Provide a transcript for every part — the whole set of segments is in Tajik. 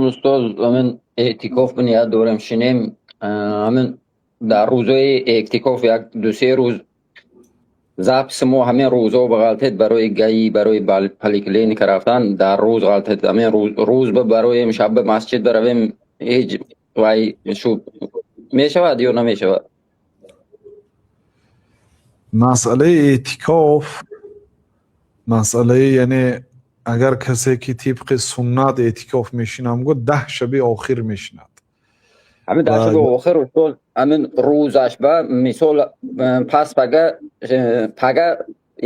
Устоз, ҳамин эътикоф ният дорем шинем. Ҳамин дар рӯзои эътикоф як ду-се рӯз записи мо ҳамин рӯзо бағалтед, барои ГАИ, барои поликлиника рафтан дар рӯз ғалтед. Ҳамин рӯз бароем, шаб ба масҷид баравем, ҳеҷ вай шуб мешавад ё намешавад? Масъалаи эътикоф, масъалаи, яъне агар касе ки тибқи суннат эътикоф мешинам гӯ, 10 шаби охир мешинад. Ҳамин 10 шаби охир, устод, ҳамин рӯзаш ба мисол пас пага, пага,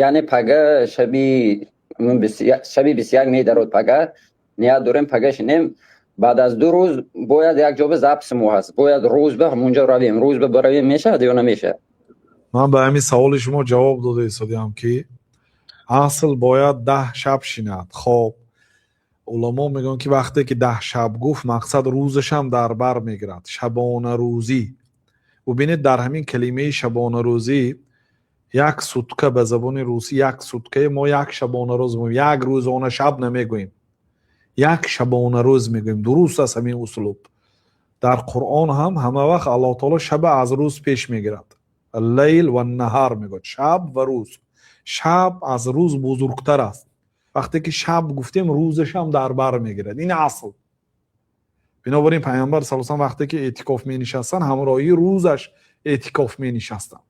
яъне пага шаби 21 медарод, пага ният дорем, пага шинем. Баъд аз 2 рӯз бояд як ҷо ба записи мо ҳаст, бояд рӯз ба ҳамонҷо равем. Рӯз ба баравем, мешавад ё намешавад? Ман ба ҳамин саволи шумо ҷавоб дода истодиам, ки асл бояд 10 шаб шинад. Хоб, уламо мегӯянд, ки вақте ки 10 шаб гуфт, мақсад рӯзашам дар бар мегирад, шабонарӯзӣ. Бубинед, дар ҳамин калимаи шабонарӯзӣ як сутка, ба забони русӣ як суткаи мо як шабонарӯз мегӯем, як рӯзона шаб намегӯем, як шабонарӯз мегӯем. Дуруст аст ҳамин услуб. Дар Қуръон ҳам ҳама вақт Аллоҳ таоло шаба аз рӯз пеш мегирад, лайл ва наҳар мегӯяд, шаб ва рӯз. Шаб аз рӯз бузургтар аст. Вақте ки шаб гуфтем, рӯзашам дар бар мегирад. Ин асл. Бинобар ин Пайғамбар са вақте ки эътикоф менишастанд, ҳамроҳии рӯзаш эътикоф менишастанд.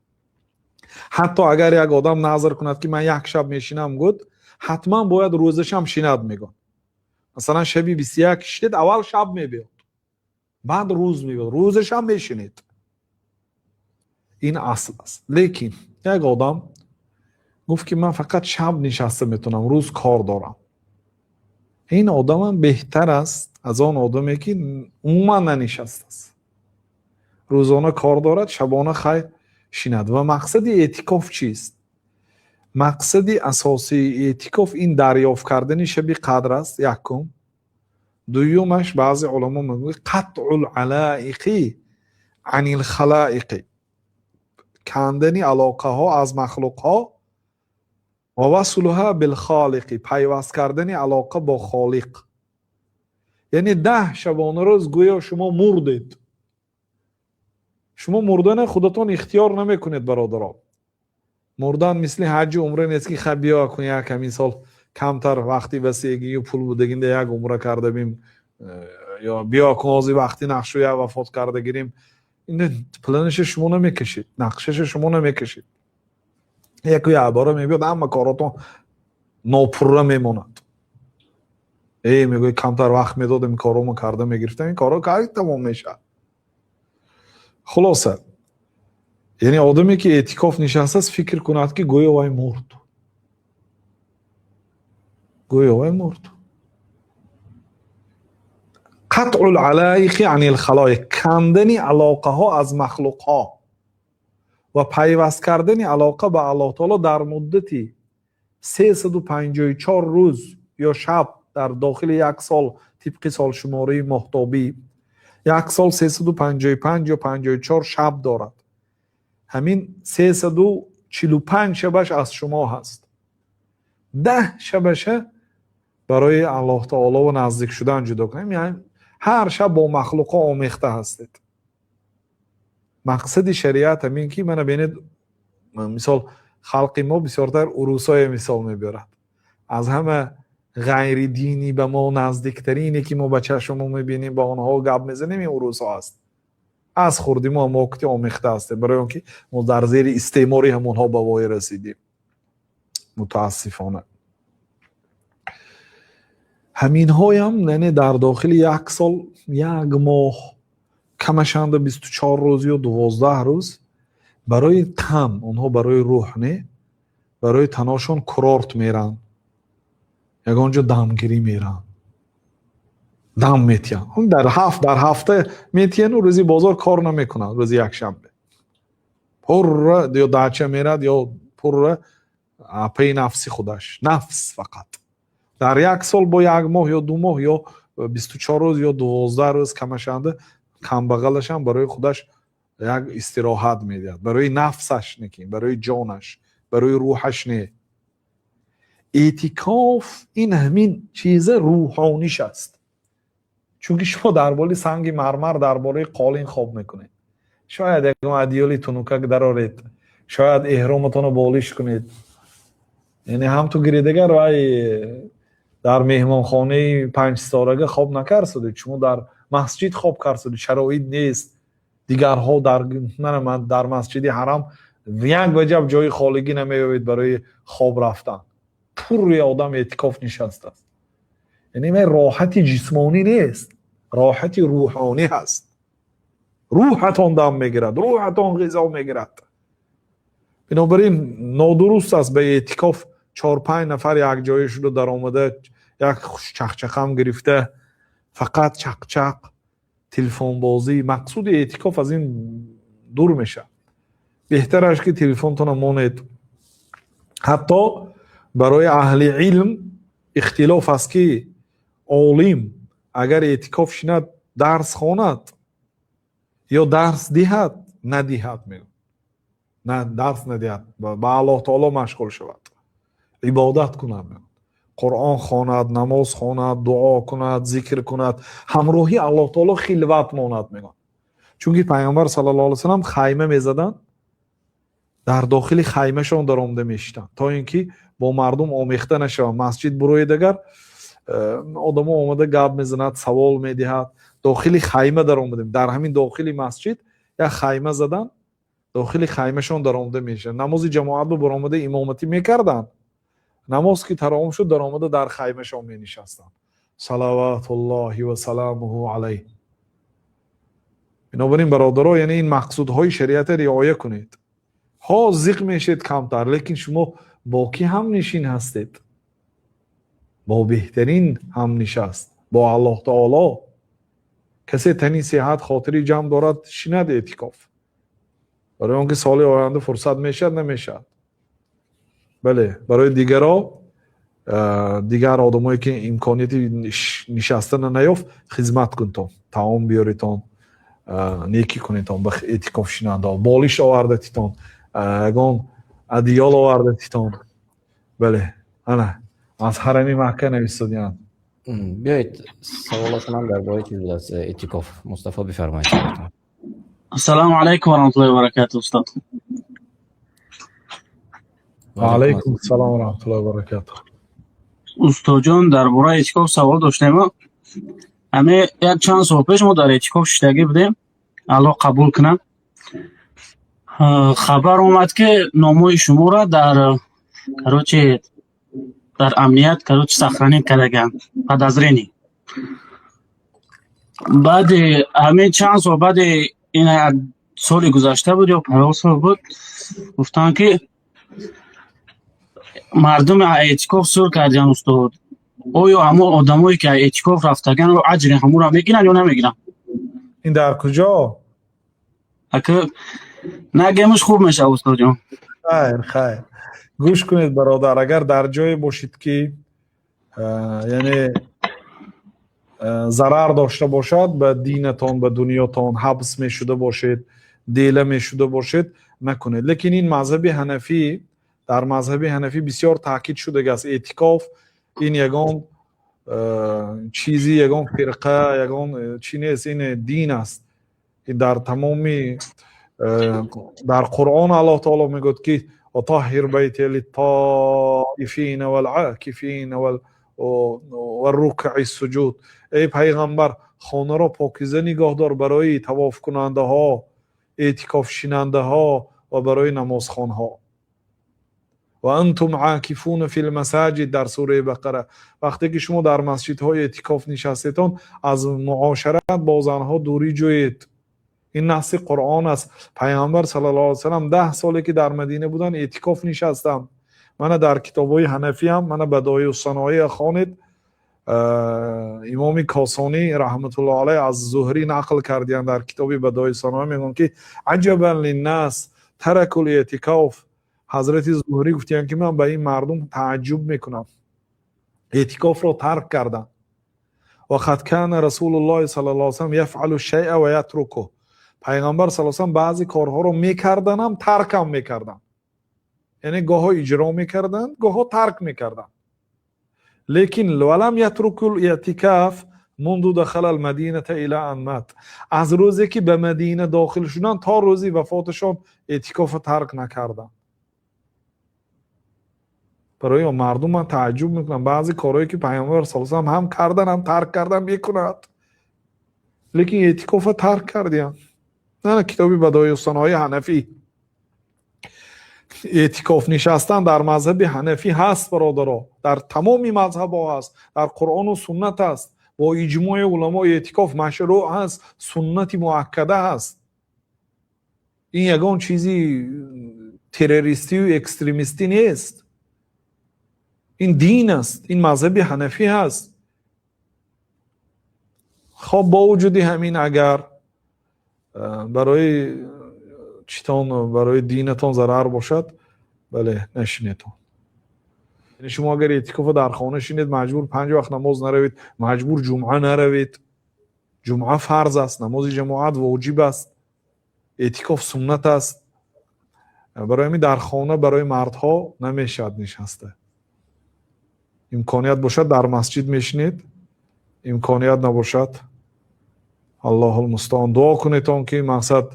Ҳатто агар як одам назр кунад, ки ман як шаб мешинам гуд, ҳатман бояд рӯзашам шинад, мегӯяд. Масалан, шаби 21 шидед, аввал шаб мебиёд, баъд рӯз мебиёд, рӯзашам мешинед. Ин асл аст. Лекин як одам гуфт, ки ман фақат шаб нишаста метавонам, рӯз кор дорам. Ин одамам беҳтар аст аз он одаме, ки умуман нанишастааст, рӯзона кор дорад, шабона хайр шинад. Ва мақсади эътикоф чист? Мақсади асосии эътикоф ин дарёфт кардани шаби қадр аст, якум. Дуюмаш, баъзе уламо мегӯяд, қатъул алоиқи анил халоиқи, кандани алоқаҳо аз махлуқҳо, ва васлуҳа билхолиқи, пайваст кардани алоқа бо Холиқ. Яъне 10 шабонарӯз гӯё шумо мурдед. Шумо мурдана худатон ихтиёр намекунед, бародарон. Мурдан мисли ҳаҷу умра нест, ки ха, биё кун, як ҳамин сол камтар вақти васеъгию пул будагинда як умра карда бим, ё биё кун, ҳозир вақти нақшу як вафот карда гирим. Планаша шумо намекашед, нақшаша шумо намекашед. Яку якбора мебиёд, ҳама коротон нопурра мемонад. Э, мегӯяд, камтар вақт медодам, ин корҳомо карда мегирифтам. Ин корҳо кай тамом мешавад? Хулоса, яъне одаме ки эътикоф нишастааст, фикр кунад, ки гӯё вай мурд, гӯё вай мурд. Қатъул алоиқи анил халоиқ, кандани алоқаҳо аз махлуқҳо ва пайваст кардани алоқа ба Аллоҳ таоло дар муддати 354 рӯз ё шаб дар дохили як сол, тибқи солшумории моҳтобӣ як сол 355 ё 54 шаб дорад. Ҳамин 345 шабаш аз шумо ҳаст, 10 шабаша барои Аллоҳ таоло наздик шудан ҷудо кунем. Яъне ҳар шаб бо махлуқҳо омехта ҳастед. Мақсади шариат ҳамин, ки мана бинед, мисол, халқи мо бисёртар урусое мисол мебиёрад. Аз ҳама ғайридинӣ ба мо наздиктарине, ки мо ба чашммо мебинем, ба онҳо гап мезанем, ин урусҳо аст. Аз хурдӣ мо мокти омехта ҳастем, барои он ки мо дар зери истеъмори ҳамонҳо ба воя расидем, мутаассифона. Ҳаминҳоям, яъне дар дохили як сол, як моҳ, камашанда 24 рӯз ё 12 рӯз барои тан, онҳо барои рӯҳ не, барои таношон курорт меранд, ягон ҷо дамгирӣ меранд, дам метиҳанд. Дар ҳафта метиҳану рӯзи бозор кор намекунанд. Рӯзи якшанбе пурра ё дача мерад, ё пурра паи нафси худаш, нафс фақат. Дар як сол бо як моҳ ё 2 моҳ ё 24 рӯз ё 12 рӯз, камашанда камбағалашам, барои худаш як истироҳат медиҳад, барои нафсаш некин, барои ҷонаш, барои рӯҳаш не. Эътикоф ин ҳамин чиза рӯҳониш аст. Чунки шумо дар болои санги мармар, дар болои қолин хоб мекунед. Шояд ягон одеяли тунукак дароред, шояд эҳроматонро болиш кунед. Яъне ҳам ту гиридагар вай дар меҳмонхонаи панҷситорага хоб накарсудед, шумо дар масҷид хоб карсудед, шароит нест. Дигарҳо дар мана дар Масҷиди Ҳарам як ваҷаб ҷои холигӣ намеёбед барои хоб рафтан. Пурри одам эътикоф нишастааст. Яъне вай роҳати ҷисмонӣ нест, роҳати рӯҳонӣ ҳаст. Рӯҳатон дам мегирад, рӯҳатон ғизо мегирад. Бинобар ин нодуруст аст ба эътикоф чор-панҷ нафар якҷоя шуда даромада, як чақчақам гирифта, фақат чақчақ, телефонбозӣ. Мақсуди эътикоф аз ин дур мешавад. Беҳтараш ки телефонтона монед. Ҳатто барои аҳли илм ихтилоф аст, ки олим агар эътикоф шинад, дарс хонад ё дарс диҳад, надиҳад мегӯ, на дарс надиҳад, ба Аллоҳ таоло машғул шавад, ибодат кунад, Қуръон хонад, намоз хонад, дуо кунад, зикр кунад, ҳамроҳи Аллоҳ таоло хилват монад мегӯяд. Чунки Пайғамбар саллаллоҳу алайҳи васаллам хайма мезаданд, дар дохили хаймашон даромада мешитанд, то ин ки бо мардум омехта нашаванд. Масҷид буроед агар, одамо омада гап мезанад, савол медиҳад. Дохили хайма даромадем, дар ҳамин дохили масҷид як хайма задан, дохили хаймашон даромада мешаванд. Намози ҷамоатро баромада имоматӣ мекарданд, намоз ки тамом шуд, даромада дар хаймашон менишастанд, салаватуллоҳи ва саламуҳу алайҳ. Бинобар ин, бародаро, яъне ин мақсудҳои шариата риоя кунед. Ҳо, зиқ мешед камтар, лекин шумо бо кӣ ҳамнишин ҳастед? Бо беҳтарин ҳамнишаст, бо Аллоҳ таоло. Касе тани сиҳат, хотири ҷамъ дорад, шинад эътикоф, барои он ки соли оянда фурсат мешавад, намешавад. Бале, барои дигаро, дигар одамое ки имконияти нишастана наёфт, хизмат кунтон, таом биёритон, некӣ кунедтон ба эътикофшинандаҳо, болиш оварда титон, ягон одеял оварда титон. Бале, ана аз Ҳарами Макка нависодианд. Биёед, саволотонам дар бораи чиз будааст, эътикоф. Мустафо, бифармоед. Ассалому алайкум ва раҳматуллоҳи ва баракатуҳ, устод. Ва алайкум ассалом ва раҳматуллоҳи ва баракатуҳ. Устодҷон, дар бораи эътикоф савол доштем. Ҳаме як чанд сол пеш мо дар эътикоф шиштагӣ будем, Аллоҳ қабул кунад. Хабар омад, ки номҳои шуморо дар, короче, дар амният, короче, сохранить кардагианд, подозрение. Баъди ҳамин чанд сол, баъди ин як соли гузашта буд ё парол сол буд, гуфтанд, ки мардуми эътикоф сур кардиан. Устод, оё ҳамон одамое ки эътикоф рафтаганро аҷри ҳамонро мегиранд ё намегиранд? Ин дар куҷо? Ака, нагемш хуб мешавад, устодҷон. Хайр, хайр, гӯш кунед, бародар. Агар дар ҷое бошед, ки яъне зарар дошта бошад ба динатон, ба дунётон, ҳабс мешуда бошед, дела мешуда бошед, накунед. Лекин ин мазҳаби ҳанафӣ, дар мазҳаби ҳанафӣ бисёр таъкид шудагааст. Эътикоф ин ягон чизи, ягон фирқа, ягон чӣ нест, ин дин аст. Дар тамоми дар Қуръон Аллоҳ таоло мегӯяд, ки وطهر بيتي للطائفين والعاكفين والركع السجود. Эй пайғамбар, хонаро покиза нигоҳ дор барои тавофкунандаҳо, эътикофшинандаҳо ва барои намозхонҳо. وأنتم عاكفون في المساجد, дар сураи Бақара. Вақте ки шумо дар масҷидҳо эътикоф нишастетон, аз муошарат бо занҳо дурӣ ҷӯед. Ин насси Қуръон аст. Пайғамбар саллаллоҳу алайҳи васаллам 10 соле ки дар Мадина буданд, эътикоф нишастанд. Мана дар китобҳои ҳанафиам, мана Бадоиуссаноия хонед, имоми Косонӣ раҳматуллоҳ алайҳ аз Зуҳрӣ нақл кардиянд. Дар китоби Бадоиуссаноия мегӯянд, ки عجبا للناس تركوا الاعتكاف. Ҳазрати Зуҳрӣ гуфтиянд, ки ман ба ин мардум тааҷҷуб мекунам, эътикофро тарк карданд. وقد كان رسول الله صلى الله عليه وسلم يفعل الشيء ويتركه. Пайғамбар са салам баъзе корҳоро мекарданам, таркам мекарданд, яъне гоҳо иҷро мекарданд, гоҳо тарк мекарданд. Лекин ولم يترك الاعتكاف منذ دخل المدينة إلى أن مات. Аз рӯзе ки ба Мадина дохил шуданд, то рӯзи вафоташон эътикофа тарк накарданд. Барои мардум ман тааҷҷуб мекунам, баъзе корҳое ки Пайғамбар с ҳам ҳам кардан, ҳам тарк кардан мекунад, лекин эътикофа тарк кардиян. На китоби Бадоиуссанои Ҳанафӣ. Эътикоф нишастан дар мазҳаби ҳанафӣ ҳаст, бародаро, дар тамоми мазҳабҳо ҳаст, дар Қуръону суннат аст, бо иҷмои уламо эътикоф машрӯъ ҳаст, суннати муаккада ҳаст. Ин ягон чизи террористию экстремистӣ нест, ин дин аст, ин мазҳаби ҳанафӣ ҳаст. Хоб, бо вуҷуди ҳамин, агар барои читон, барои динатон зарар бошад, бале, нашинедон. Яъне шумо агар эътикофа дар хона шинед, маҷбур панҷ вақт намоз наравед, маҷбур ҷумъа наравед. Ҷумъа фарз аст, намози ҷамоат воҷиб аст, эътикоф суннат аст. Барои ҳамин дар хона барои мардҳо намешавад нишаста. Имконият бошад, дар масҷид мешинед, имконият набошад, Аллоҳулмустаон. Дуо кунедон, ки мақсад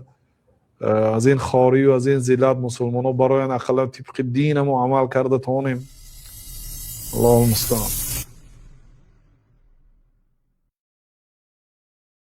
аз ин хорию аз ин зиллат мусулмонҳо бароян, ақаллан тибқи динамо амал карда тонем. Аллоҳулмустаон.